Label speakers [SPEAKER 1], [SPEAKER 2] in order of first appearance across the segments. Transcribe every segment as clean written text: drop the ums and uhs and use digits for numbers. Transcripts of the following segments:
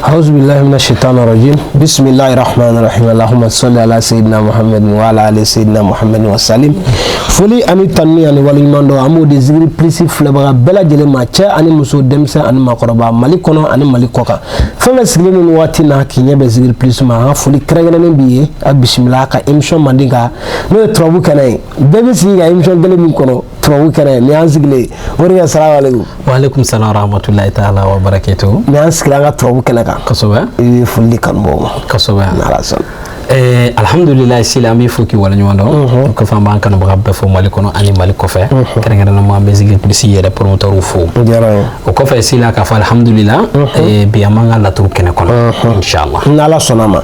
[SPEAKER 1] أعوذ بالله من الشيطان الرجيم بسم الله الرحمن الرحيم اللهم صل على سيدنا محمد وعلى آل سيدنا محمد وسلم. Foli ani tanuni ani waleɲuman dɔn, an b'o di Zikiri Plus filɛbaga bɛɛ lajɛlen ma, cɛ ani muso, denmisɛn ani maakɔrɔba, Mali kɔnɔ ani Mali kɔ kan. Fɛn fɛn sigilen don nin waati na k'i ɲɛ bɛ Zikiri Plus ma, an ka foli kɛrɛnkɛrɛnnen b'i ye. A bisimila ka émission mandi kan, n'o ye turabu kɛnɛ ye. Bɛɛ bɛ sigi ka émission kelen min kɔnɔ, turabu kɛnɛ, nin y'an sigilen ye. O de kɛ, salamu aleykum.
[SPEAKER 2] Waaleykum salam rahmatulahi taala wa barakatuhu.
[SPEAKER 1] Nin y'an sigilen an ka turabu kɛnɛ kan. I bɛ foli di kanubagaw ma. N'Ala sɔnna.
[SPEAKER 2] Alhamdulilayi Sila, an b'i fo k'i waleɲuman dɔn. O kɔfɛ, an b'an kanubaga bɛɛ fo Mali kɔnɔ ani Mali kɔfɛ. Kɛrɛnkɛrɛnnama, an bɛ Zikiri Plus yɛrɛ promoteur fo.
[SPEAKER 1] O diyara n ye.
[SPEAKER 2] O kɔfɛ Sila, k'a fɔ alhamdulila, bi an b'an ka laturu kɛnɛ kɔnɔ inshallah.
[SPEAKER 1] N'Ala sɔnna ma,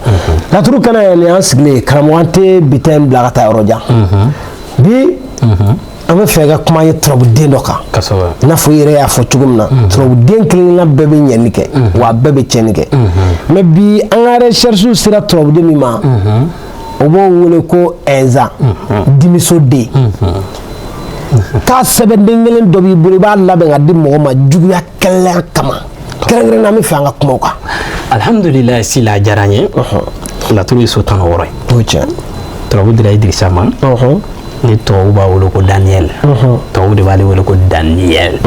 [SPEAKER 1] laturu kɛnɛ, nin y'an sigilen ye. Karamɔgɔ, an tɛ bi ta in bila ka taa yɔrɔ jan. Bi an bɛ fɛ ka kuma ye turabuden dɔ kan. I n'a fɔ i yɛrɛ y'a fɔ cogo min na, turabuden kelen-kelenna bɛɛ bɛ ɲɛni kɛ, wa bɛɛ bɛ tiɲɛni kɛ. Mais bi, an ka recherche sera turabuden min ma, o b'o wele ko ɛnzan dimisoden. K'a sɛbɛnden kelen dɔ b'i bolo, i b'a labɛn ka di mɔgɔ ma juguya kɛlɛ kama. Kɛrɛnkɛrɛnnenya, an bɛ fɛ an ka kuma o kan.
[SPEAKER 2] Alhamdulilayi Sila, a diyara n ye. Laturu ye so 16 ye.
[SPEAKER 1] O ye tiɲɛ.
[SPEAKER 2] Turabu dira Idirisa ma. Ni tubabu b'a wele ko Daniel, tubabu de b'ale wele ko Daniel.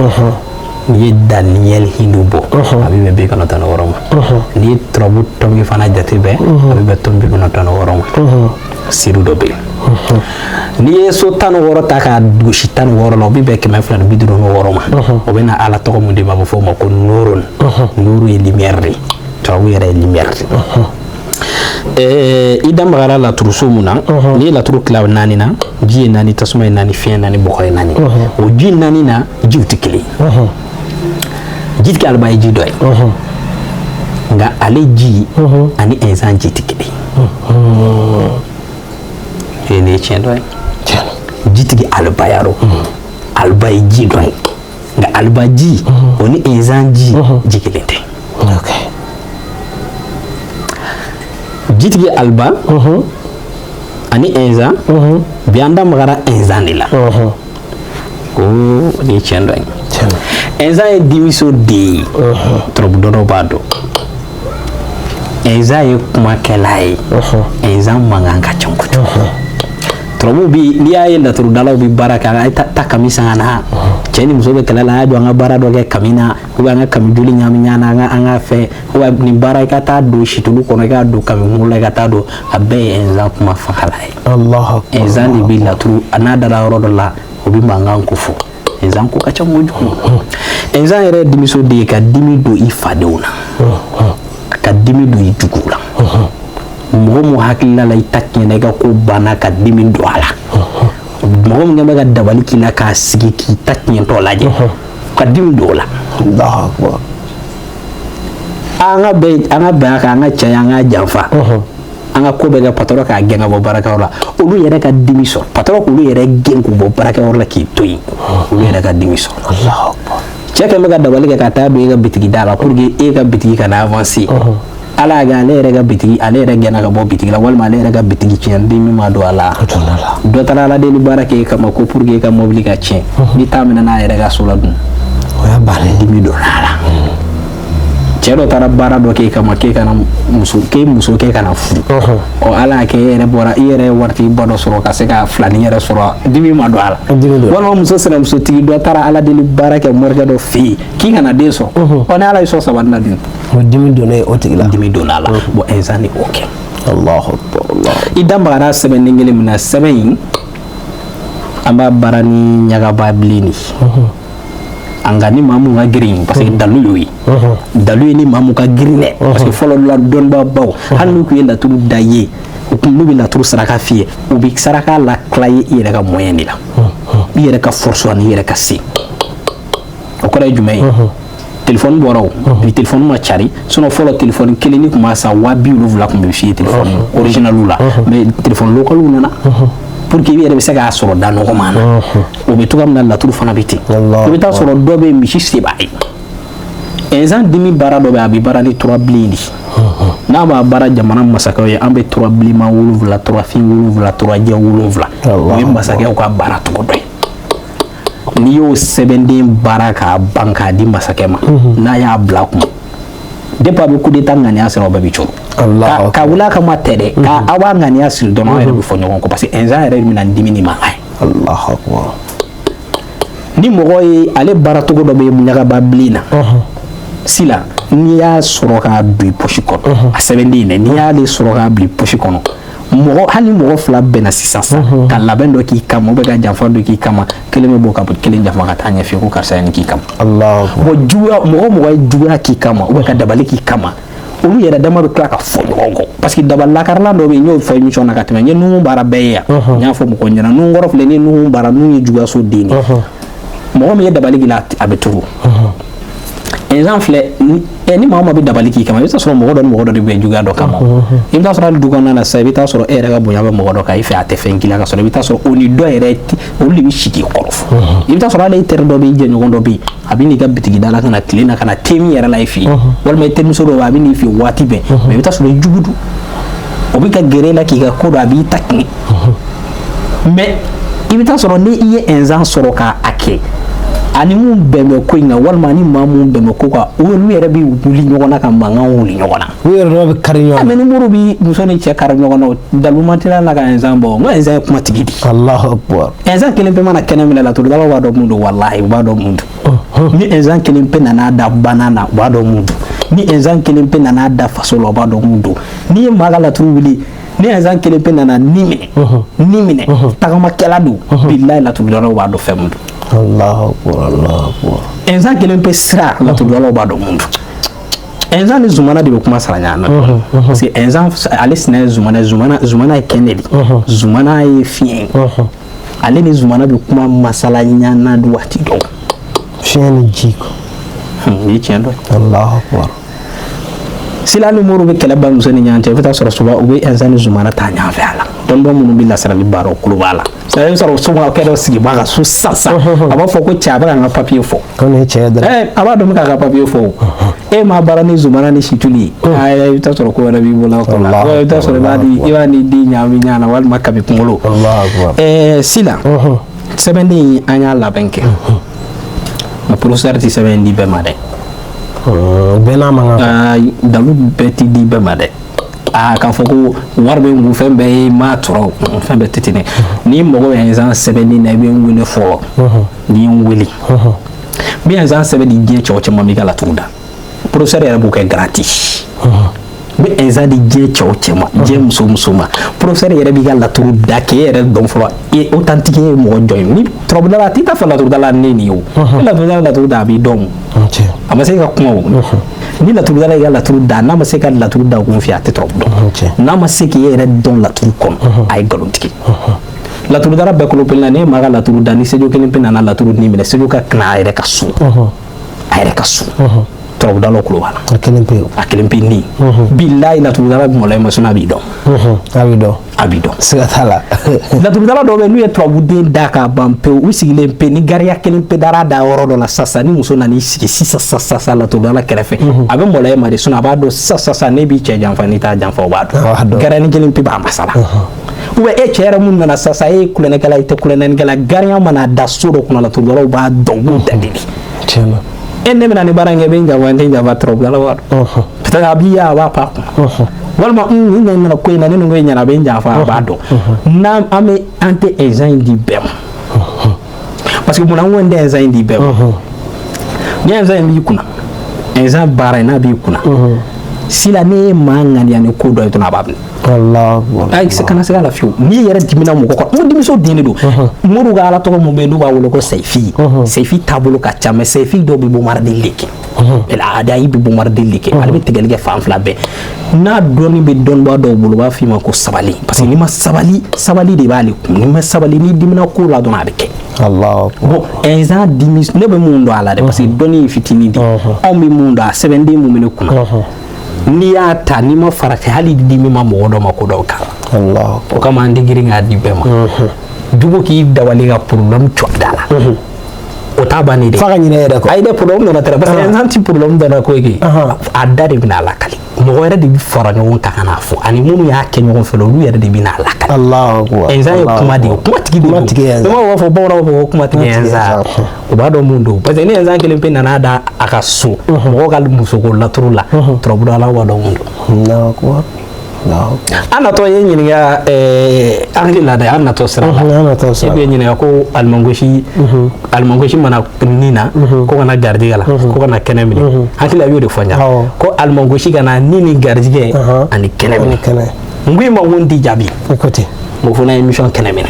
[SPEAKER 2] N'i ye Daniel hindu bɔ, a bɛ bɛn 96 ma. N'i ye turabu tɔnbi fana jate bɛn, a bɛ bɛn tɔn 96 ma. Siri dɔ bɛ yen, n'i ye so 16 ta k'a gosi 16 la, o bɛ bɛn 256 ma. O bɛ na Ala tɔgɔ mun di ma, a bɛ fɔ o ma ko Nurun. Nuru ye lumière de ye, tubabu yɛrɛ ye lumière de ye. I da magara laturuso mun na? N'i ye laturu tila naani na, ji ye naani, tasuma ye naani, fiɲɛ naani, bɔgɔ ye naani. O ji naani na, jiw tɛ kelen ye. Jitigi Aliba ye ji dɔ ye, nka ale ji ani ɛnzan ji tɛ kelen ye. Nin ye tiɲɛ dɔ ye. Jitigi Aliba yaro, Aliba ye ji dɔ ye, nka Aliba ji, o ni ɛnzan ji, ji kelen tɛ. Jitigi Aliba ani ɛnzan, bi an da magara ɛnzan de la. Ko o de ye tiɲɛ dɔ ye. Ɛnzan ye dimiso den ye, turabu dɔnnaw b'a dɔn. Ɛnzan ye kumakɛla ye, ɛnzan mankan ka ca kojugu. Turabu bi, n'i y'a ye laturudalaw bi baara kɛ, a ye ta kami san ka na, cɛ ni muso bɛ kɛlɛ la, a y'a jɔ an ka baara dɔ kɛ kami na, ou bien an ka kami joli ɲagami ɲɔgɔn na, an ka fɛ, ou bien nin baara, i ka taa don situlu kɔnɔ, i k'a don kami kunkolo la, i ka taa don, a bɛɛ ye ɛnzan kuma fagala ye.
[SPEAKER 1] Allahu akbar.
[SPEAKER 2] Ɛnzan de bi laturu, n'a dara yɔrɔ dɔ la, o bi mankan ko fɔ. Ɛnzan ko ka ca kojugu. Ɛnzan yɛrɛ ye dimiso de ye, ka dimi don i fadenw na, ka dimi don i juguw la. Mɔgɔ mun hakilila la i ta tiɲɛna, i ka ko banna, ka dimi don a la. Mɔgɔ min bɛ ka dabali k'i la, k'a sigi k'i ta tiɲɛtɔ lajɛ, ka dimi don o la.
[SPEAKER 1] Allahu akbar.
[SPEAKER 2] An ka bɛn a kan, an ka cɛ, an ka janfa, an ka ko bɛɛ kɛ patɔrɔn k'a gɛn ka bɔ baarakɛyɔrɔ la, olu yɛrɛ ka dimi sɔrɔ. Patɔrɔn k'olu yɛrɛ gɛn k'u bɔ baarakɛyɔrɔ la k'i to yen, olu yɛrɛ ka dimi sɔrɔ.
[SPEAKER 1] Allahu akbar.
[SPEAKER 2] Cɛ kɛn bɛ ka dabali kɛ ka taa don e ka bitigi da la pour que e ka bitigi kana avancer. Ala y'a kɛ, ale yɛrɛ ka bitigi, ale yɛrɛ gɛnna ka bɔ bitigi la, walima ale yɛrɛ ka bitigi tiɲɛ, dimi ma don a la.
[SPEAKER 1] Donna la.
[SPEAKER 2] Dɔ taara ala deli baara kɛ e kama ko pour que e ka mobili ka tiɲɛ, ni taa minɛ n'a yɛrɛ ka so la dun,
[SPEAKER 1] O y'a bannen.
[SPEAKER 2] Dimi donna a la. Cɛ dɔ taara baara dɔ k'e kama k'e kana muso, k'e muso k'e kana furu. Ɔ, Ala y'a kɛ, e yɛrɛ bɔra, i yɛrɛ ye waritigi ba dɔ sɔrɔ ka se ka filanin yɛrɛ sɔrɔ, dimi ma don a la.
[SPEAKER 1] Dimi don.
[SPEAKER 2] Walima muso sinamusotigi dɔ taara ala deli baara kɛ morikɛ dɔ fɛ yen k'i kana den sɔrɔ. Ɔ, ni Ala ye sɔn sabati na dun,
[SPEAKER 1] O dimi donnen o tigi la.
[SPEAKER 2] Dimi donna a la. Bon, ɛnzan de b'o kɛ.
[SPEAKER 1] Allahu akbar, Allah.
[SPEAKER 2] I da magara sɛbɛnden kelen min na, sɛbɛn in, an b'a baara ni ɲagaba bilen de ye. Nka ni maa mun ka girin, parce que dalu y'o ye, dalu ye ni maa mun ka girin dɛ, parce que fɔlɔ la, dɔnnibabaw, hali n'u tun ye laturu da ye, u kun n'u bɛ laturu saraka f'i ye, u bɛ saraka la tila ye i yɛrɛ ka moyen de la, i yɛrɛ ka force ani i yɛrɛ ka se. O kɔrɔ ye jumɛn ye? Telefɔni bɔra, o bi telefɔni ma cari. Sinon fɔlɔ, telefɔni kelen ni tun b'a san 70,000 tun bɛ f'i ye, telefɔni original la. Mais telefɔni localiw nana pour que i yɛrɛ bɛ se k'a sɔrɔ da nɔgɔman na. O bɛ cogoya min na, laturu fana bɛ ten.
[SPEAKER 1] Allah.
[SPEAKER 2] I bɛ taa sɔrɔ dɔ bɛ yen, misi se b'a ye. Ɛnzan dimi baara dɔ bɛ yen, a bɛ baara ni tura bilen de ye. N'a b'a baara jamana masakɛw ye, an bɛ tura bilenman 7, tura fin 7, tura jɛ 7. O ye masakɛw ka baara cogo dɔ ye. N'i y'o sɛbɛnden baara k'a ban k'a di masakɛ ma, n'a y'a bila kun Depuis a bɛ coup d'état ŋaniya sɔrɔ, o bɛɛ bɛ coro. Ka wuli a kama tɛ dɛ, ka aw b'a ŋaniya siri dɔrɔn, aw yɛrɛ bɛ fɔ ɲɔgɔn kɔ, parce que ɛnzan yɛrɛ bɛ na ni dimi ni mankan ye.
[SPEAKER 1] Allahu akbar.
[SPEAKER 2] Ni mɔgɔ ye ale baara cogo dɔ bɛ ɲagaba bilen na sila, n'i y'a sɔrɔ k'a don i poche kɔnɔ, a sɛbɛnden in dɛ, n'i y'ale sɔrɔ k'a bila i poche kɔnɔ, mɔgɔ, hali ni mɔgɔ fila bɛnna sisan sisan ka labɛn dɔ k'i kama ou bien ka janfa dɔ k'i kama, kelen bɛ bɔ ka kelen janfa ka taa ɲɛfɛ ko karisa ye nin k'i kama.
[SPEAKER 1] Allahu akbar.
[SPEAKER 2] Bon, juguya, mɔgɔ mɔgɔ ye juguya k'i kama ou bien ka dabali k'i kama, olu yɛrɛ dama bɛ tila ka fɔ ɲɔgɔn kɔ, parce que dabali lakarilan dɔ bɛ yen, n y'o fɔ émission na ka tɛmɛ. N ye nuhun baara bɛɛ ye yan, n y'a fɔ mɔgɔw ɲɛna, nuhun kɔrɔ filɛ, ni ye nuhun baara, nuhun ye juguyaso den de ye. Mɔgɔ min ye dabali k'i la, a bɛ turu. Exemple filɛ ni maa o maa bɛ dabali k'i kama, i bɛ taa sɔrɔ mɔgɔ dɔ ni mɔgɔ dɔ de bɛ juguya dɔ kama. I bɛ taa sɔrɔ hali du kɔnɔna na sisan, i bɛ taa sɔrɔ e yɛrɛ ka bonya bɛ mɔgɔ dɔ kan i fɛ, a tɛ fɛn k'i la, ka sɔrɔ i bɛ taa sɔrɔ o ni dɔ yɛrɛ olu de bɛ si k'i kɔrɔfɔ. I bɛ taa sɔrɔ hali e teri dɔ bɛ yen, i jɛɲɔgɔn dɔ bɛ yen, a bɛ n'i ka bitigi da la ka na tile na ka na te min yɛrɛ la i fɛ yen, walima i terimuso dɔ bɛ yen, a bɛ n'i fɛ yen waati bɛɛ, mais i bɛ taa sɔrɔ i jugu don, o bɛ ka gɛrɛ e la k'i ka ko dɔn, a b'i ta tiɲɛ. Mais i bɛ taa sɔrɔ ni i ye ɛnzan sɔrɔ k'a kɛ, ani mun bɛn bɛ ko in kan, walima ni maa mun bɛn bɛ ko kan, olu yɛrɛ bɛ wuli ɲɔgɔn na ka mankan wuli ɲɔgɔn na.
[SPEAKER 1] U yɛrɛ dama bɛ kari ɲɔgɔn.
[SPEAKER 2] Mais ni muru bi muso ni cɛ kari ɲɔgɔn na, o dalu tɛ la ka ɛnzan bɔ. N ko ɛnzan ye kumatigi de ye.
[SPEAKER 1] Allahu akbar.
[SPEAKER 2] Ɛnzan kelen pe mana kɛnɛ minɛ, laturudalaw b'a dɔn mun don, walahi, u b'a dɔn mun don. Ni ɛnzan kelen pe nana da bana na, u b'a dɔn mun don. Ni ɛnzan kelen pe nana da faso la, u b'a dɔn mun don. N'i ye maa ka laturu wuli, ni ɛnzan kelen pe nana ni minɛ, ni minɛ tagamakɛla don, bilahi, laturudalaw b'a dɔn fɛn mun don.
[SPEAKER 1] Allahu akbar, Allahu akbar.
[SPEAKER 2] Ɛnzan kelen pe sira, laturudalaw b'a dɔn mun don. Ɛnzan ni zumana de bɛ kuma sara ɲɔgɔn na, parce que ɛnzan ale sinɛ ye zumana, zumana, zumana ye kɛnɛ de, zumana ye fiɲɛ ye. Ale ni zumana bɛ kuma masala ɲana waati dɔw.
[SPEAKER 1] Fiɲɛ ni ji.
[SPEAKER 2] Nin ye tiɲɛ dɔ ye.
[SPEAKER 1] Allahu akbar.
[SPEAKER 2] Sila ni moriw bɛ kɛlɛ ba muso ni ɲɔgɔn cɛ, i bɛ taa sɔrɔ souvent u bɛ ɛnzan ni zumana ta ɲɔgɔn fɛ a la. Dɔnnibaa minnu bɛ lasirali baara, o kulo b'a la. I bɛ sɔrɔ somakɛ dɔ sigi b'a ka so sisan sisan, a b'a fɔ ko cɛ, a bɛ ka n ka papiye fɔ.
[SPEAKER 1] Ko nin ye cɛ ye dɛrɛ.
[SPEAKER 2] A b'a dɔn n bɛ k'a ka papiye fɔ o. E ma baara ni zumana ni situli ye, i bɛ taa sɔrɔ ko wɛrɛ b'i bolo a ko la. I bɛ taa sɔrɔ i b'a ni den ɲagami ɲɔgɔn na, walima kabi kunkolo.
[SPEAKER 1] Allahu akbar.
[SPEAKER 2] Sila, sɛbɛnden in, an y'a labɛn kɛ, mais professeur tɛ sɛbɛn di bɛɛ ma dɛ.
[SPEAKER 1] Bɛɛ n'a man kan.
[SPEAKER 2] Dalu bɛɛ ti di bɛɛ ma dɛ. Aa, k'a fɔ ko wari bɛ n kun, fɛn bɛɛ ye maa tɔrɔ, fɛn bɛɛ tɛ ten dɛ. N'i mago bɛ ɛnzan sɛbɛnni na, i bɛ n wele fɔlɔ. N'i ye n wele, n bɛ ɛnzan sɛbɛn di diɲɛ cɛ o cɛ ma, n b'i ka laturu da. Professeur yɛrɛ b'o kɛ gratuit. N bɛ ɛnzan di diɲɛ cɛ o cɛ ma, diɲɛ muso o muso ma, professeur yɛrɛ b'i ka laturu da k'e yɛrɛ dɔn fɔlɔ, e authentique ye mɔgɔ jɔn ye. Ni turabudala, a t'i ta fɔ laturudala ne nin ye o. Ni laturudala laturu da, a b'i dɔn o. A ma se ka kuma o. Ni laturudala y'i ka laturu da, n'a ma se ka laturu da kun fɛ, a tɛ turabu dɔn. N'a ma se k'i yɛrɛ dɔn laturu kɔnɔ, a ye nkalon tigɛ. Laturudala bɛɛ kolo kelen na, n'e maa ka laturu da, ni sejo kelen pe nana laturu ni minɛ, sejo ka kana a yɛrɛ ka so, a yɛrɛ ka so, turabudalaw kulo b'a la.
[SPEAKER 1] A kelen pe.
[SPEAKER 2] A kelen pe ni bilayi, laturudala bɛ mɔlɔ i ma sɔn, a b'i dɔn.
[SPEAKER 1] A b'i dɔn.
[SPEAKER 2] A b'i dɔn.
[SPEAKER 1] Siga t'a la.
[SPEAKER 2] Laturudala dɔw bɛ yen, n'u ye turabuden da k'a ban pewu, u sigilen pe, ni gariya kelen pe dara da yɔrɔ dɔ la sisan, ni muso nan'i sigi sisan sisan sisan laturudala kɛrɛfɛ, a bɛ mɔlɔ e ma de, sinon a b'a dɔn sisan sisan ne b'i cɛ janfa, n'i t'a janfa, o b'a dɔn. Gariya kelen pe b'a masala. Ou bien e cɛ yɛrɛ mun nana sisan, e ye kulonkɛla, i tɛ kulonkɛla, gariya mana da so dɔ kɔnɔ, laturudalaw b'a dɔn, u b'u da deli.
[SPEAKER 1] Tiɲɛ.
[SPEAKER 2] E ne bɛna ni baara in kɛ, i bɛ n janfa, n tɛ n janfa, turabudala b'a dɔn. Peut-être a b'i ye, a b'a pan kunna, walima ni nin nana ko in na, ni nin ko in ɲɛna, a bɛ n janfa, a b'a dɔn. N'an an bɛ, an tɛ ɛnzan in di bɛɛ ma, parce que munna n ko n tɛ ɛnzan in di bɛɛ ma? Ni ɛnzan in b'i kunna, ɛnzan baara in n'a b'i kunna sila, ne ye maa ŋaniya ni ko dɔ ye dɔrɔn, a b'a minɛ. Ayi, kana se a la fiyewu. N'i yɛrɛ dimina mɔgɔ kɔrɔ, n ko dimiso den de don. Moriw ka ala tɔgɔ mun bɛ yen n'u b'a wele ko sɛyifi, sɛyifi taabolo ka ca, mais sɛyifi dɔw bɛ bombarder de kɛ, adayi bɛ bombarder de kɛ, ale bɛ tigɛli kɛ fan fila bɛɛ. N'a dɔnni bɛ dɔnnibaa dɔw bolo, u b'a f'i ma ko sabali, parce que n'i ma sabali, sabali de b'ale kun. N'i ma sabali, n'i dimina ko la dɔrɔn, a bɛ kɛ. Bon, ɛnzan dimi, ne bɛ mun dɔn a la dɛ, parce que dɔnni ye fitinin de ye, anw bɛ mun dɔn a sɛbɛnden mun bɛ ne kunna, n'i y'a ta, n'i ma farati, hali dimi ma mɔgɔ dɔ ma ko dɔw k'a la, o kama an tɛ girin k'a di bɛɛ ma. Jugu k'i dabali ka problème jɔ da la, o t'a bannen dɛ.
[SPEAKER 1] F'a ka ɲinɛ yɛrɛ kɔ.
[SPEAKER 2] Ayi dɛ, problème nana tɛrɛ, parce que ɛnzan ti problème dɔ la ko ye, a da de bɛna a lakali. Mɔgɔ wɛrɛ de bɛ fara ɲɔgɔn kan ka n'a fɔ, ani minnu y'a kɛ ɲɔgɔn fɛ, olu yɛrɛ de bɛ n'a lakali.
[SPEAKER 1] Allahu akbar.
[SPEAKER 2] Ɛnzan ye kuma de ye, kumatigi de don.
[SPEAKER 1] Kumatigi ye ɛnzan.
[SPEAKER 2] B'a fɔ, bamananw b'a fɔ ko kumatigi ye ɛnzan. U b'a dɔn mun don, parce que ni ɛnzan kelen pe nana da a ka so, mɔgɔw ka musoko laturu la, turabudalaw b'a dɔn mun don.
[SPEAKER 1] Allahu akbar. Allahu akbar.
[SPEAKER 2] An natɔ ye ɲininka, an hakili la dɛ, an natɔ sira la.
[SPEAKER 1] An natɔ sira
[SPEAKER 2] E bɛ ɲininka ko alimangosi mana nin na, ko kana garijɛgɛ la, ko kana kɛnɛ minɛ. Hakili la, i y'o de fɔ n ɲɛna, ko alimangosi kana ni ni garijɛgɛ ani kɛnɛ minɛ.
[SPEAKER 1] Kɛnɛ.
[SPEAKER 2] N ko i ma ko n t'i jaabi.
[SPEAKER 1] I ko ten.
[SPEAKER 2] N ko fo n'a ye émission kɛnɛ minɛ.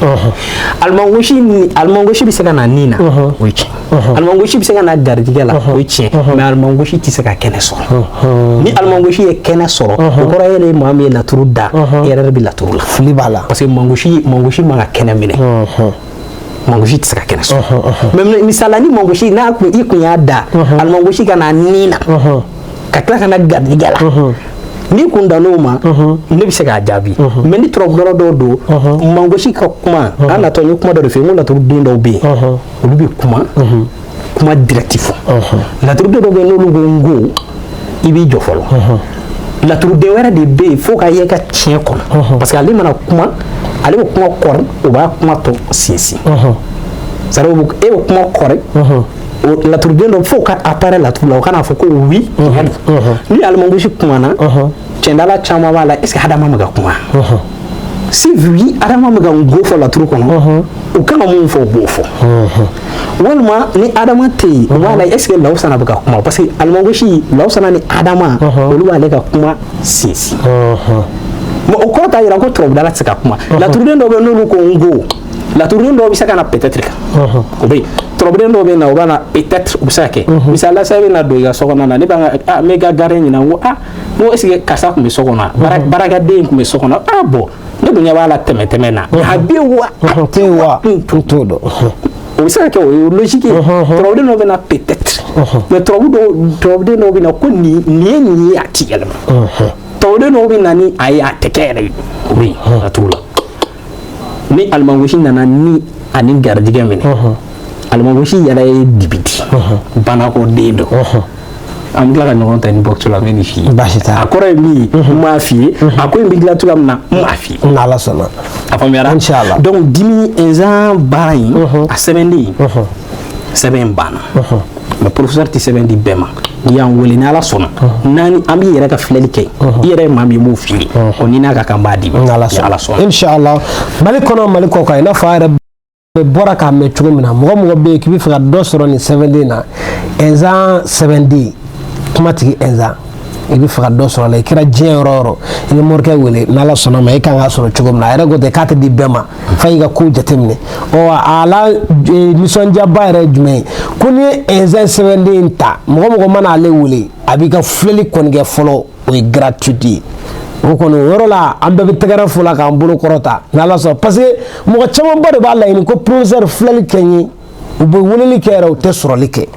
[SPEAKER 2] Alimangosi ni alimangosi bɛ se ka na nin na, o ye tiɲɛ. Alimangosi bɛ se ka na garijɛgɛ la, o ye tiɲɛ. Mais alimangosi tɛ se ka kɛnɛ sɔrɔ. Ni alimangosi ye kɛnɛ sɔrɔ, o kɔrɔ e yɛrɛ ye maa min ye laturu da, e yɛrɛ de bɛ laturu la.
[SPEAKER 1] Fili b'a la.
[SPEAKER 2] Parce que mangosi man ka kɛnɛ minɛ. Mangosi tɛ se ka kɛnɛ sɔrɔ. Mais misala, ni mangosi n'a kun i kun y'a da alimangosi ka na nin na, ka tila ka na garijɛgɛ la, n'i kun dan'o ma, ne bɛ se k'a jaabi. Mais ni turabudala dɔw don, mangosi ka kuma, an natɔ n ye kuma dɔ de fɔ, n ko laturuden dɔw bɛ yen, olu bɛ kuma direct fɔ. Laturuden dɔw bɛ yen, n'olu ko n ko, i b'i jɔ fɔlɔ. Laturuden wɛrɛ de bɛ yen, fo ka ye ka tiɲɛ kɔnɔ, parce que ale mana kuma, ale bɛ kuma kɔri, o b'a kuma tɔ sinsin. C'est à dire, e bɛ kuma kɔri, laturuden dɔ fo ka appareil laturu la, o kana fɔ ko oui, tiɲɛ don. Ni alimangosi kumana, tiɲɛdala caman b'a la, est ce que Adama bɛ ka kuma? Si oui, Adama bɛ ka n go fɔ laturu kɔnɔ, u kan ka mun fɔ, u b'o fɔ. Walima ni Adama tɛ yen, u b'a la, est ce que Lawusana bɛ ka kuma? Parce que alimangosi, Lawusana ni Adama, olu b'ale ka kuma sinsin. Mais o kɔrɔ t'a jira ko turabudala tɛ se ka kuma. Laturuden dɔw bɛ yen, n'olu ko n go, laturuden dɔw bɛ se ka na peut-être kan, o bɛ yen. Turabuden dɔw bɛ na, o b'a na peut-être, o bɛ se ka kɛ. Misali la, sa, i bɛ na don i ka so kɔnɔ na, ne b'an ka, ah, n bɛ ka gardien ɲininka, n ko, ah, n ko est ce que karisa tun bɛ so kɔnɔ, baarakɛden tun bɛ so kɔnɔ? Ah bon, ne tun ɲɛ b'a la tɛmɛ tɛmɛ na, a bɛ yen wa?
[SPEAKER 1] Tɛ yen wa? N t'o dɔn.
[SPEAKER 2] O bɛ se ka kɛ, o ye logique ye. Turabuden dɔw bɛ na peut-être, mais turabuden dɔw bɛ na ko nin nin ye nin ye, a ti yɛlɛma. Turabuden dɔw bɛ na ni a ye, a tɛ kɛ yɛrɛ ye, o bɛ yen laturu la. Ni alimangosi nana ni ani garijɛgɛ minɛ, alimangosi yɛrɛ ye dibiti banako den don. An bɛ tila ka ɲɔgɔn ta ni box la, n bɛ nin f'i ye.
[SPEAKER 1] Baasi t'a la.
[SPEAKER 2] A kɔrɔ ye min ye, n m'a f'i ye. A ko in bɛ dilan cogoya min na, n m'a f'i ye.
[SPEAKER 1] N'Ala sɔnna.
[SPEAKER 2] A faamuyara?
[SPEAKER 1] Inchallah.
[SPEAKER 2] Donc dimi ɛnzan baara in, a sɛbɛnden, sɛbɛn in banna. Mais professeur tɛ sɛbɛn di bɛɛ ma. N'i y'an wele, ni Ala sɔnna, n'an an b'i yɛrɛ ka filɛli kɛ, i yɛrɛ ye maa min ye, m'o f'i ye o, ni n'a ka kan, b'a d'i ma.
[SPEAKER 1] N'Ala
[SPEAKER 2] Ni Ala
[SPEAKER 1] sɔnna.
[SPEAKER 2] sɔnna.
[SPEAKER 1] Inshallah. Mali kɔnɔ, Mali kɔ kan, i n'a fɔ a yɛrɛ bɔra k'a mɛn cogo min na, mɔgɔ mɔgɔ bɛ yen k'i bɛ fɛ ka dɔ sɔrɔ nin sɛbɛnden na, ɛnzan sɛbɛnden, kumatigi ɛnzan, i bɛ fɛ ka dɔ sɔrɔ a la, i kɛra diɲɛ yɔrɔ o yɔrɔ, i bɛ morikɛ wele. N'Ala sɔnna ma, e kan k'a sɔrɔ cogo min na, a yɛrɛ ko ten k'a tɛ di bɛɛ ma, f'a y'i ka kow jateminɛ. Ɔ, a la nisɔndiyaba yɛrɛ ye jumɛn ye? Ko n'i ye ɛnzan sɛbɛnden in ta, mɔgɔ mɔgɔ mana ale wele, a b'i ka filɛli kɔni kɛ fɔlɔ, o ye gratuit ye. O kɔni, o yɔrɔ la, an bɛɛ bɛ tɛgɛrɛ fo la k'an bolo kɔrɔta n'Ala sɔnna, parce que mɔgɔ camanba de b'a laɲini ko professeur, filɛli kɛ n ye. U bɛ weleli kɛ yɛrɛ, u tɛ sɔrɔli kɛ,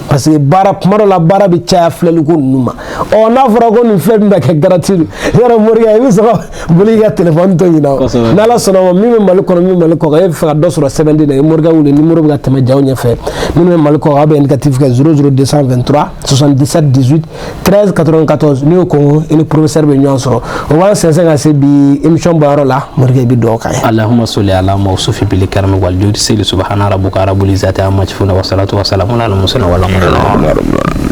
[SPEAKER 1] parce que baara, kuma dɔ la, baara bɛ caya filɛli ko ninnu ma. Ɔ, n'a fɔra ko nin filɛ bɛ kɛ gratuit, yɔrɔ morikɛ, i bɛ sɔrɔ boli i ka téléphone to ɲina o. N'Ala sɔnna ma, min bɛ Mali kɔnɔ, min bɛ Mali kɔ kan, e bɛ fɛ ka dɔ sɔrɔ sɛbɛnden na, i morikɛ wele, numéro bɛ ka tɛmɛ jaw ɲɛfɛ. Minnu bɛ Mali kɔ kan, aw bɛ indicatif kɛ 00 223 77 18 13 94. N'i y'o ko, i ni professeur bɛ ɲɔgɔn sɔrɔ. O b'an sɛnsɛn ka se bi émission bɔyɔrɔ la. Morikɛ, i bɛ dugawu k'an ye.
[SPEAKER 2] اللهم صل على موصوف بالكرم والجود سيد. سبحان ربك رب العزة عما يصفون، والصلاة والسلام على المرسلين والحمد لله.